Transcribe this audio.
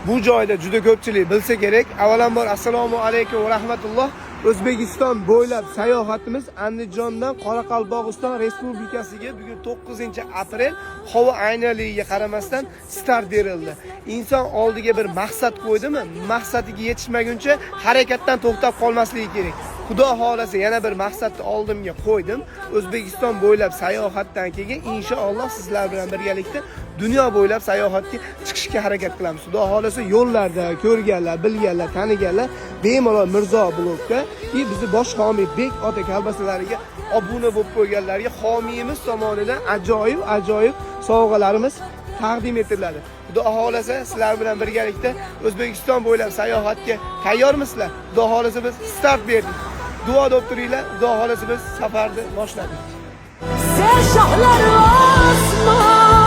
Bu joyda juda ko'pchilik bilsa kerak. Avvalambor, assalomu alaykum va rahmatulloh. O'zbekiston bo'ylab sayohatimiz Andijondan Qoraqalpog'iston Respublikasiga bugun 9-aprel havo aynaligiga qaramasdan start berildi. Inson oldiga bir maqsad qo'ydimi, maqsadiga yetishmaguncha harakatdan to'xtab qolmasligi kerak. Xudo xohlasa, yana bir maqsadni oldimga qo'ydim. O'zbekiston bo'ylab sayohatdan keyin, inshaalloh, sizlar bilan birgalikda dunyo bo'ylab sayohatga chiqishga harakat qilamiz. Xudo xohlasa, yo'llarda ko'rganlar, bilganlar, taniganlar bemalol Mirzo blogda и bizni bosh homiy Bek ota kolbasalariga obuna bo'lib qo'yganlarga homiyimiz tomonidan ajoyib ajoyib sovg'alarimiz taqdim etiladi. Xudo xohlasa, sizlar bilan birgalikda O'zbekiston bo'ylab sayohatga tayyormisizlar? Xudo xohlasa, biz start berdik. Duo deb turinglar. Xudo xohlasa, biz safarni boshladik. Sen şahlar osmon.